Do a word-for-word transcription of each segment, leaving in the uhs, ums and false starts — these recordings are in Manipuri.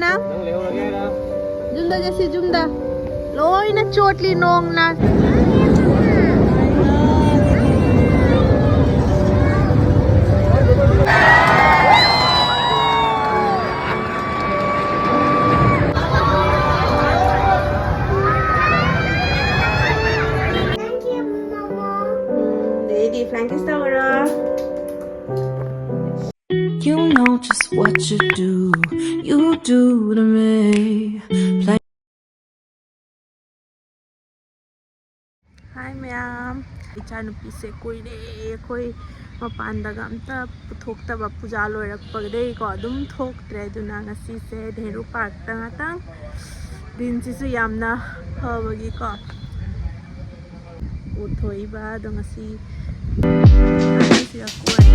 ꯅꯪ ꯂꯩꯍꯧꯔꯒꯦ ꯍꯥꯏꯔ? ꯌꯨꯝꯗ ꯆꯠꯁꯤ, ꯌꯨꯝꯗ꯫ ꯂꯣꯏꯅ ꯆꯣꯠꯂꯤ ꯅꯣꯡꯅ꯫ ꯎꯝ, ꯑꯗꯩꯗꯤ flying kiss ꯇꯧꯔꯣ꯫ You know just what you do, you do to me. Hi ꯃꯌꯥꯝ, ꯏꯆꯥꯅꯨꯄꯤꯁꯦ ꯀꯨꯏꯔꯦ ꯑꯩꯈꯣꯏ ꯃꯄꯥꯟꯗꯒ ꯑꯝꯇ ꯄꯨꯊꯣꯛꯇꯕ꯫ ꯄꯨꯖꯥ ꯂꯣꯏꯔꯛꯄꯗꯒꯤꯀꯣ ꯑꯗꯨꯝ ꯊꯣꯛꯇ꯭ꯔꯦ꯫ ꯑꯗꯨꯅ ꯉꯁꯤꯁꯦ ꯅꯦꯍꯔꯨ ꯄꯥꯔꯛꯇ ꯉꯥꯛꯇꯪ꯫ ꯗꯤꯟꯁꯤꯁꯨ ꯌꯥꯝꯅ ꯐꯕꯒꯤꯀꯣ ꯄꯨꯊꯣꯛꯏꯕ꯫ ꯑꯗꯣ ꯉꯁꯤ ꯁꯤꯗ ꯀꯣꯏ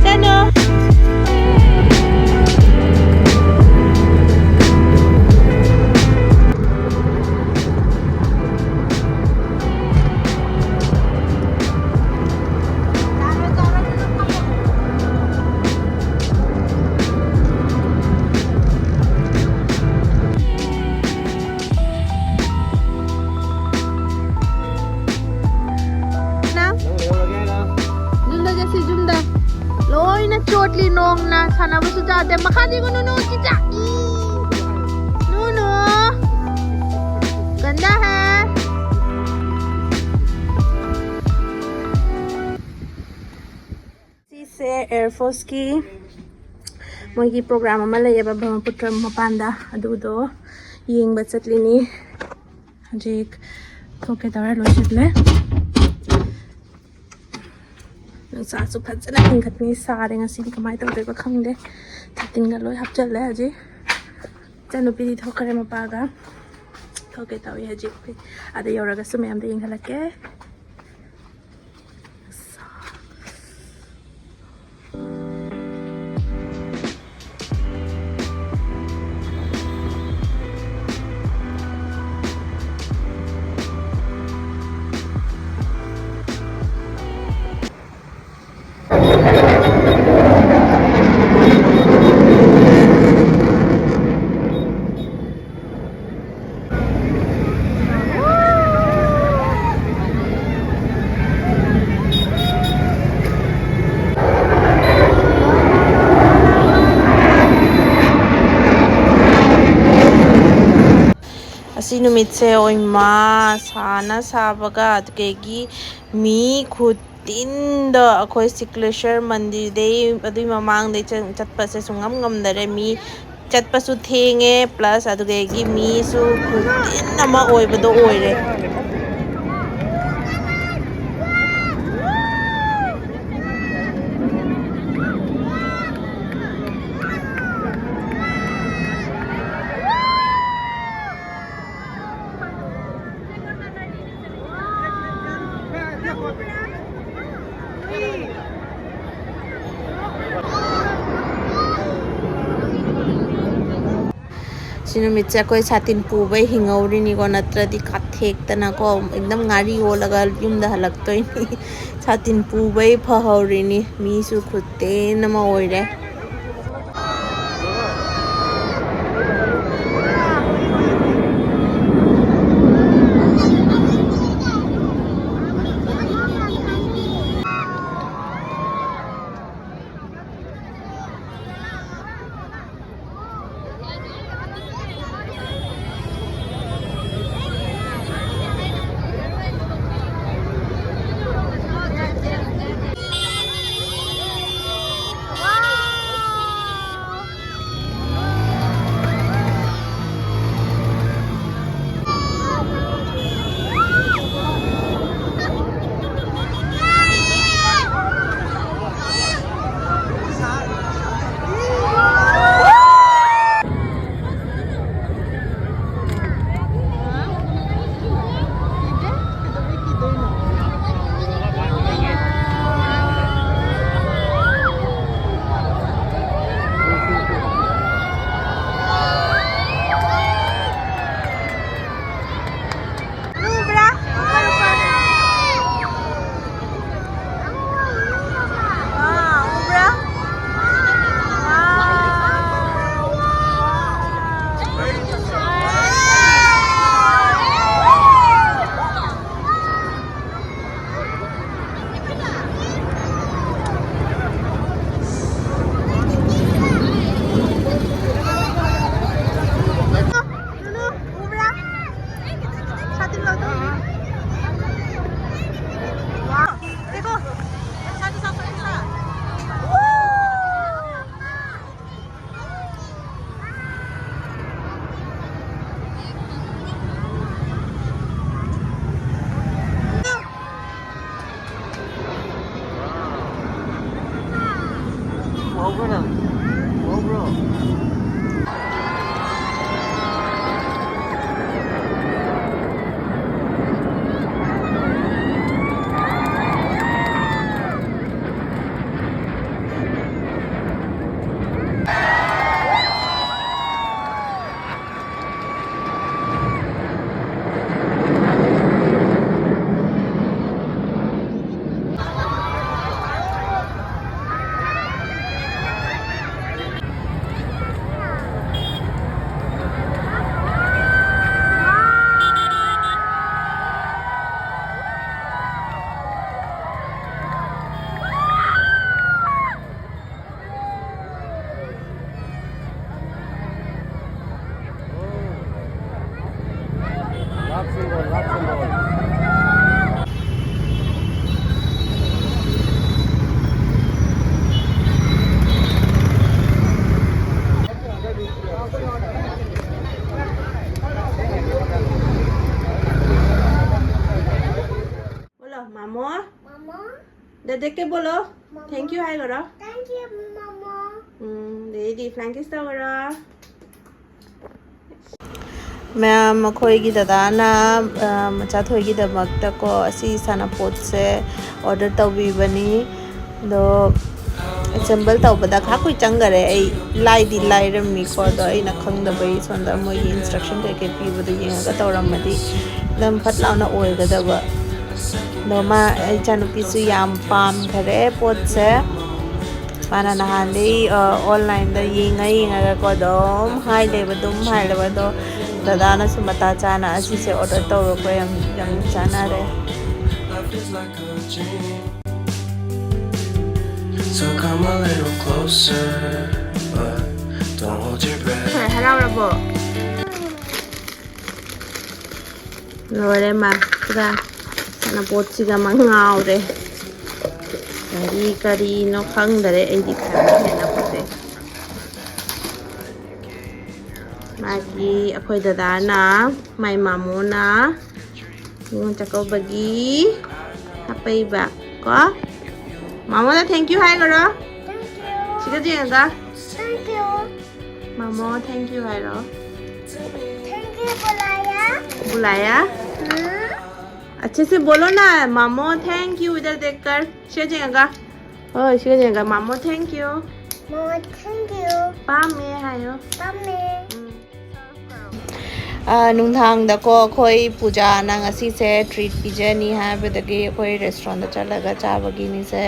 ꯆꯠꯂꯣ꯫ ꯌꯨꯝꯗ ꯆꯠꯁꯤ, ꯌꯨꯝꯗ꯫ ꯂꯣꯏꯅ ꯆꯣꯠꯂꯤ ꯅꯣꯡꯅ, ꯁꯥꯟꯅꯕꯁꯨ ꯌꯥꯗꯦ꯫ ꯃꯈꯥꯗ ꯌꯦꯡꯉꯨ, ꯅꯨꯅꯨ, ꯆꯤꯆꯥ꯫ ꯏ꯫ ꯅꯨꯅꯨ꯫ ꯒꯟꯗꯥ ꯍꯦ꯫ ꯁꯤꯁꯦ ꯑꯦꯌꯔ ꯐꯣꯔꯁꯀꯤ ꯃꯣꯏꯒꯤ ꯄ꯭ꯔꯣꯒ꯭ꯔꯥꯝ ꯑꯃ ꯂꯩꯌꯦꯕ ꯕ꯭ꯔꯍ꯭ꯃꯄꯨꯇ꯭ꯔ ꯃꯄꯥꯟꯗ, ꯑꯗꯨꯗꯣ ꯌꯦꯡꯕ ꯆꯠꯂꯤꯅꯤ꯫ ꯍꯧꯖꯤꯛ ꯊꯣꯛꯀꯦ ꯇꯧꯔꯦ, ꯂꯣꯏꯁꯤꯜꯂꯦ꯫ ꯅꯨꯡꯁꯥꯁꯨ ꯐꯖꯅ ꯍꯦꯟꯒꯠꯄꯅꯤ, ꯁꯥꯔꯦ ꯉꯁꯤꯗꯤ꯫ ꯀꯃꯥꯏꯅ ꯇꯧꯗꯣꯏꯕ ꯈꯪꯗꯦ꯫ ꯁꯥꯇꯤꯟꯒ ꯂꯣꯏ ꯍꯥꯞꯆꯜꯂꯦ꯫ ꯍꯧꯖꯤꯛ ꯏꯆꯟꯅꯨꯄꯤꯗꯤ ꯊꯣꯛꯈ꯭ꯔꯦ ꯃꯄꯥꯒ꯫ ꯊꯣꯛꯀꯦ ꯇꯧꯏ ꯍꯧꯖꯤꯛ꯫ ꯑꯗ ꯌꯧꯔꯒꯁꯨ ꯃꯌꯥꯝꯗ ꯌꯦꯡꯍꯜꯂꯛꯀꯦ꯫ ꯁꯤ ꯅꯨꯃꯤꯠꯁꯦ ꯑꯣꯏꯃꯥ, ꯁꯥꯅ ꯁꯥꯕꯒ ꯑꯗꯨꯗꯒꯤ ꯃꯤ ꯈꯨꯇꯤꯟꯗꯣ, ꯑꯩꯈꯣꯏ ꯁꯤꯀ꯭ꯂꯦꯁꯔ ꯃꯟꯗꯤꯔꯗꯩ ꯑꯗꯨꯏ ꯃꯃꯥꯡꯗꯩ ꯆꯪ- ꯆꯠꯄꯁꯦ ꯁꯨꯡꯉꯝ ꯉꯝꯗꯔꯦ꯫ ꯃꯤ ꯆꯠꯄꯁꯨ ꯊꯦꯡꯉꯦ, ꯄ꯭ꯂꯁ ꯑꯗꯨꯗꯒꯤ ꯃꯤꯁꯨ ꯈꯨꯇꯤꯟ ꯑꯃ ꯑꯣꯏꯕꯗꯣ ꯑꯣꯏꯔꯦ꯫ ꯁꯤ ꯅꯨꯃꯤꯠꯁꯦ ꯑꯩꯈꯣꯏ ꯁꯥꯇꯤꯟ ꯄꯨꯕꯩ ꯍꯤꯡꯍꯧꯔꯤꯅꯤꯀꯣ, ꯅꯠꯇ꯭ꯔꯗꯤ ꯀꯥꯊꯦꯛꯇꯅꯀꯣ ꯑꯦꯛꯗꯝ ꯉꯥꯔꯤ ꯑꯣꯜꯂꯒ ꯌꯨꯝꯗ ꯍꯜꯂꯛꯇꯣꯏꯅꯤ꯫ ꯁꯥꯇꯤꯟ ꯄꯨꯕꯩ ꯐꯍꯧꯔꯤꯅꯤ꯫ ꯃꯤꯁꯨ ꯈꯨꯇꯦꯟ ꯑꯃ ꯑꯣꯏꯔꯦ꯫ ꯅꯪ ꯎꯍꯧꯕ꯭ꯔꯣ? ꯕꯣꯂꯣ, ꯃꯥꯃꯣ꯫ ꯃꯥꯃꯣ꯫ ꯗꯗꯦꯛꯀꯦ ꯕꯣꯂꯣ꯫ ꯃꯥꯃꯣ꯫ Thank you ꯍꯥꯏꯈꯔꯣ꯫ Thank you, ꯃꯥꯃꯣ꯫ ꯎꯝ, ꯑꯗꯩꯗꯤ flying kiss ꯇꯧꯈꯔꯣ꯫ ꯃꯌꯥꯝ, ꯑꯩꯈꯣꯏꯒꯤ ꯗꯗꯥꯅ, ꯑ, ꯃꯆꯥꯊꯣꯏꯒꯤꯗꯃꯛꯇꯀꯣ ꯑꯁꯤ ꯁꯥꯟꯅꯄꯣꯠꯁꯦ order ꯇꯧꯕꯤꯕꯅꯤ꯫ ꯑꯗꯣ ꯑꯦꯁꯦꯝꯕꯜ ꯇꯧꯕꯗ ꯈꯥ ꯀꯨꯏ ꯆꯪꯈꯔꯦ꯫ ꯑꯩ ꯂꯥꯏꯗꯤ ꯂꯥꯏꯔꯝꯃꯤꯀꯣ, ꯑꯗꯣ ꯑꯩꯅ ꯈꯪꯗꯕꯩ ꯁꯣꯝꯗ ꯃꯣꯏꯒꯤ instruction ꯀꯩꯀꯩ ꯄꯤꯕꯗꯣ ꯌꯦꯡꯉꯒ ꯇꯧꯔꯝꯃꯗꯤ ꯑꯗꯨꯝ ꯐꯠ ꯂꯥꯎꯅ ꯑꯣꯏꯒꯗꯕ꯫ ꯑꯗꯣ ꯃꯥ, ꯏꯆꯥꯅꯨꯄꯤꯁꯨ ꯌꯥꯝ ꯄꯥꯝꯈꯔꯦ ꯄꯣꯠꯁꯦ꯫ ꯃꯥꯅ ꯅꯍꯥꯟꯗꯩ, ꯑ, online ꯗ ꯌꯦꯡꯉ ꯌꯦꯡꯉꯒꯀꯣ ꯑꯗꯨꯝ ꯍꯥꯏ ꯂꯩꯕ, ꯑꯗꯨꯝ ꯍꯥꯏ ꯂꯩꯕ꯫ ꯑꯗꯣ ꯗꯗꯥꯅꯁꯨ ꯃꯇꯥ ꯆꯥꯅ ꯑꯁꯤꯁꯦ order ꯇꯧꯔꯣꯀꯣ, ꯌꯥꯝ, ꯌꯥꯝ ꯆꯥꯅꯔꯦ꯫ So come a little closer, but don't hold your breath. ꯍꯣꯏ, ꯍꯔꯥꯎꯔꯕꯣ? ꯂꯣꯏꯔꯦ ꯃꯥ, ꯄꯨꯔꯥ ꯁꯥꯟꯅꯄꯣꯠꯁꯤꯒ ꯃꯥ ꯉꯥꯎꯔꯦ꯫ ꯀꯔꯤ ꯀꯔꯤꯅꯣ ꯈꯪꯗꯔꯦ ꯑꯩꯗꯤ ꯐꯖꯅ ꯁꯥꯟꯅꯄꯣꯠꯁꯦ꯫ ꯃꯥꯒꯤ, ꯑꯩꯈꯣꯏ ꯗꯗꯥꯅ, ꯃꯥꯏ ꯃꯥꯃꯣꯅ ꯅꯤꯉꯣꯜ ꯆꯥꯛꯀꯧꯕꯒꯤ ꯍꯥꯞꯄꯛꯏꯕ ꯀꯣ꯫ ꯃꯥꯃꯣꯅ thank you ꯍꯥꯏꯈ꯭ꯔꯣ꯫ Thank you꯫ ꯁꯤꯒ ꯌꯦꯡꯉꯒ꯫ Thank you. ꯃꯃꯣ, thank you ꯍꯥꯏꯔꯣ꯫ Thank you, बुलाया। बुलाया। हाँ। अच्छे से बोलो ना, मामो thank you इधर देखकर। ꯁꯤꯒ ꯌꯦꯡꯉꯒ꯫ ꯍꯣꯏ, ꯁꯤꯒ ꯌꯦꯡꯉꯒ꯫ ꯃꯃꯣ, thank you꯫ ꯃꯃꯣ, thank you꯫ ꯄꯥꯝꯃꯦ ꯍꯥꯏꯌꯣ꯫ ꯄꯥꯝꯃꯦ꯫ ꯎꯝ꯫ ꯑ, ꯅꯨꯡꯗꯥꯡꯗꯀꯣ ꯑꯩꯈꯣꯏ ꯄꯨꯖꯥꯅ ꯉꯁꯤꯁꯦ treat ꯄꯤꯖꯅꯤ ꯍꯥꯏꯕꯗꯒꯤ ꯑꯩꯈꯣꯏ restaurantꯇ ꯆꯠꯂꯒ ꯆꯥꯕꯒꯤꯅꯤꯁꯦ꯫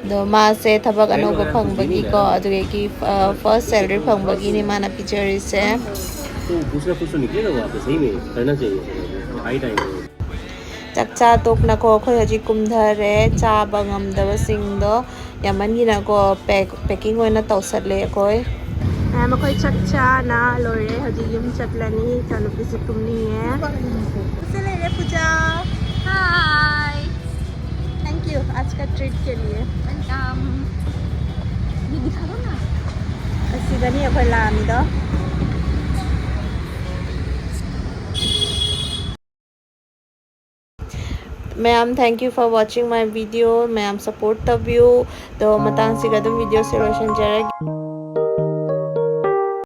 ꯑꯗꯣ ꯃꯥꯁꯦ ꯊꯕꯛ ꯑꯅꯧꯕ ꯐꯪꯕꯒꯤꯀꯣ, ꯑꯗꯨꯗꯒꯤ, ꯑ, first salary ꯐꯪꯕꯒꯤꯅꯤ ꯃꯥꯅ ꯄꯤꯖꯔꯤꯁꯦ꯫ तो दूसरा कुछ तो निकलेगा वहाँ पे, सही में करना चाहिए। हाई टाइम है। ꯆꯥꯛꯆꯥ ꯇꯣꯛꯅꯀꯣ ꯑꯩꯈꯣꯏ ꯍꯧꯖꯤꯛ ꯀꯨꯝꯊꯔꯦ꯫ ꯆꯥꯕ ꯉꯝꯗꯕꯁꯤꯡꯗꯣ ꯌꯥꯝꯃꯟꯒꯤꯅꯀꯣ pack, packing ꯑꯣꯏꯅ ꯇꯧꯁꯜꯂꯦ ꯑꯩꯈꯣꯏ꯫ ꯃꯌꯥꯝ ꯑꯩꯈꯣꯏ ꯆꯥꯛ ꯆꯥꯅ ꯂꯣꯏꯔꯦ꯫ ꯍꯧꯖꯤꯛ ꯌꯨꯝ ꯆꯠꯂꯅꯤ꯫ ꯏꯆꯥꯅꯨꯄꯤꯁꯨ ꯇꯨꯝꯅꯤꯡꯉꯦ꯫ ꯁꯤ ꯂꯩꯔꯦ ꯄꯨꯖꯥ꯫ Hi. Thank you आज का treat के लिए. Welcome. ये दिखा दो ना. ꯑꯁꯤꯗꯅꯤ ꯑꯩꯈꯣꯏ ꯂꯥꯛꯑꯝꯃꯤꯗꯣ꯫ ꯃꯌꯥꯝ, thank you for watching my video. ꯃꯌꯥꯝ support ꯇꯧꯕꯤꯌꯨ꯫ ꯑꯗꯣ ꯃꯇꯥꯡꯁꯤꯒ ꯑꯗꯨꯝ videoꯁꯦ ꯂꯣꯏꯁꯤꯟꯖꯔꯒꯦ꯫